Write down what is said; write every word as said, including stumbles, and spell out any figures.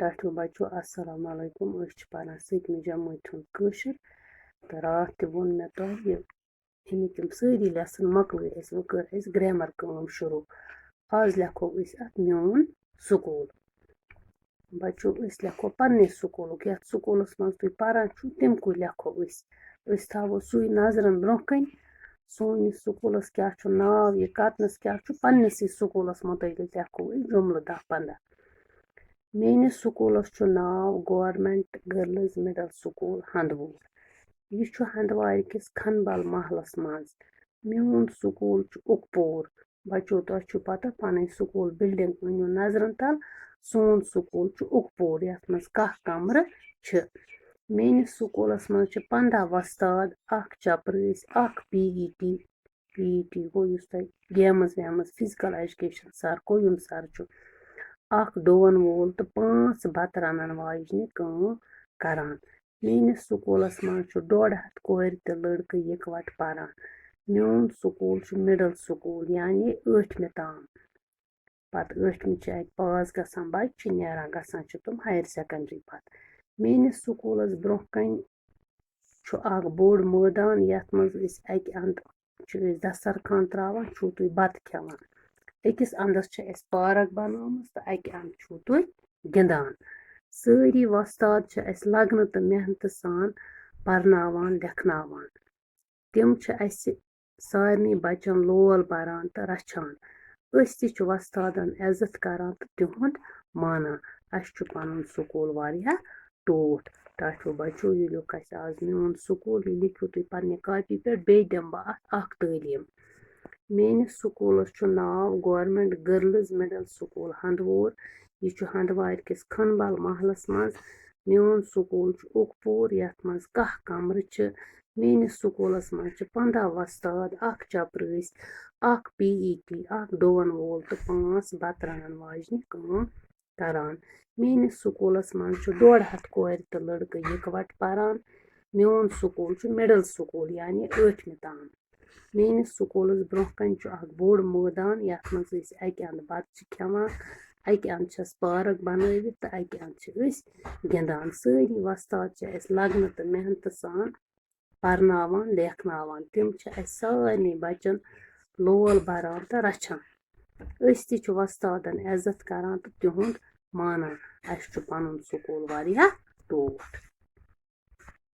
ٹاٹھیو بچو، السلام علیکم۔ أسۍ چھِ پران سٔتمہِ جمٲژ ہُنٛد کٲشُر۔ تہٕ راتھ تہِ ووٚن مےٚ تۄہہِ یہِ، اَمِکۍ یِم سٲری lesson مۄکلٲے اَسہِ، وۄنۍ کٔر اَسہِ grammar کٲم شروٗع۔ آز لیکھو أسۍ اَتھ میون سکوٗل۔ بچو، أسۍ لیکھو پننِس سکوٗلُک، یَتھ سکوٗلَس منٛز تُہۍ پران چھِو، تَمہِ کُے لیکھو أسۍ۔ أسۍ تھاوو سُے نظرَن برٛونٛہہ کَنہِ، سون یہِ سکوٗلَس کیٛاہ چھُ ناو، یہِ کَتنَس کیٛاہ چھُ، پننِسٕے سکوٗلَس مُتعلِق لیکھو أسۍ جملہٕ دَہ پنٛداہ۔ میٲنِس سکوٗلَس چھُ ناو Government Girls Middle School ہندوور۔ یہِ چھُ ہندوارِ کِس کھنبل محلَس منٛز۔ میون سکوٗل چھُ اُکپوٗر۔ بچو، تۄہہِ چھُو پتہ، پنٕنۍ سکوٗل building أنِو نظرَن تل۔ سون سکوٗل چھُ اُکپوٗر، یَتھ منٛز کاہ کمرٕ چھِ۔ میٲنِس سکوٗلَس منٛز چھِ پنٛداہ وۄستاد، اکھ چپرٲسۍ، اکھ P E T، P E T گوٚو یُس تۄہہِ games ویمٕز، physical education sir گوٚو، یِم sir چھُ، اکھ ڈوَن وول تہٕ پانٛژھ بتہٕ رنن واجنہِ کٲم کران۔ میٲنِس سکوٗلَس منٛز چھُ ڈۄڈ ہَتھ کورِ تہٕ لٔڑکہٕ یِکوَٹہٕ پران۔ میون سکوٗل چھُ middle school، یعنی ٲٹھمہِ تام۔ پتہٕ ٲٹھمہِ چھِ اَتہِ pass گژھان بچہِ، چھِ نیران، گژھان چھِ تِم higher secondary پتہٕ۔ میٲنِس سکوٗلَس برٛونٛہہ کَنہِ چھُ اکھ بوٚڑ مٲدان، یَتھ منٛز أسۍ اَکہِ اَندٕ چھِ أسۍ دسترخوان ترٛاوان، چھِو تُہۍ بَتہٕ کھٮ۪وان۔ أکِس اَندَس چھِ اَسہِ پارک بَنٲومٕژ تہٕ اَکہِ اَندٕ چھِو تُہۍ گِنٛدان۔ سٲری وۄستاد چھِ اَسہِ لگنہٕ تہٕ محنتہٕ سان پرناوان، لیکھناوان۔ تِم چھِ اَسہِ سارنٕے بَچَن لول بَران تہٕ رَچھان۔ أسۍ تہِ چھِ وۄستادَن عزت کران تہٕ تِہُنٛد مانان۔ اَسہِ چھُ پَنُن سکوٗل واریاہ ٹوٹھ۔ ٹاٹھیو بَچو، یہِ لیوٚکھ اَسہِ آز میون سکوٗل، یہِ لیکھِو تُہۍ پنٛنہِ کاپی پٮ۪ٹھ، بیٚیہِ دِمہٕ بہٕ اَتھ اَکھ تعلیٖم۔ میٲنِس سکوٗلَس چھُ ناو Government Girls Middle School ہندوور۔ یہِ چھُ ہندوارِ کِس کھنبل محلَس منٛز۔ میون سکوٗل چھُ اُکپوٗر، یَتھ منٛز کاہ کمرٕ چھِ۔ میٲنِس سکوٗلَس منٛز چھِ پنٛداہ وۄستاد، اکھ چپرٲسۍ، اکھ P E T، اکھ ڈوَن وول تہٕ پانٛژھ بتہٕ رنن واجنہِ کٲم کران۔ میٲنِس سکوٗلَس منٛز چھُ ڈۄڈ ہَتھ کورِ تہٕ لٔڑکہٕ یِکوَٹہٕ پران۔ میون سکوٗل چھُ middle school، یعنی ٲٹھمہِ تام۔ میٲنِس سکوٗلَس برٛونٛہہ کَنہِ چھُ اکھ بوٚڑ مٲدان، یَتھ منٛز أسۍ اَکہِ اَندٕ بَتہٕ چھِ کھٮ۪وان، اَکہِ اَندٕ چھَس پارک بَنٲوِتھ تہٕ اَکہِ اَندٕ چھِ أسۍ گِنٛدان۔ سٲری وۄستاد چھِ اَسہِ لگنہٕ تہٕ محنتہٕ سان پرناوان، لیکھناوان۔ تِم چھِ اَسہِ سارنٕے بَچَن لول بَران تہٕ رَچھان۔ أسۍ تہِ چھِ وۄستادَن عزت کران تہٕ تِہُنٛد مانان۔ اَسہِ چھُ پَنُن سکوٗل واریاہ ٹوٹھ۔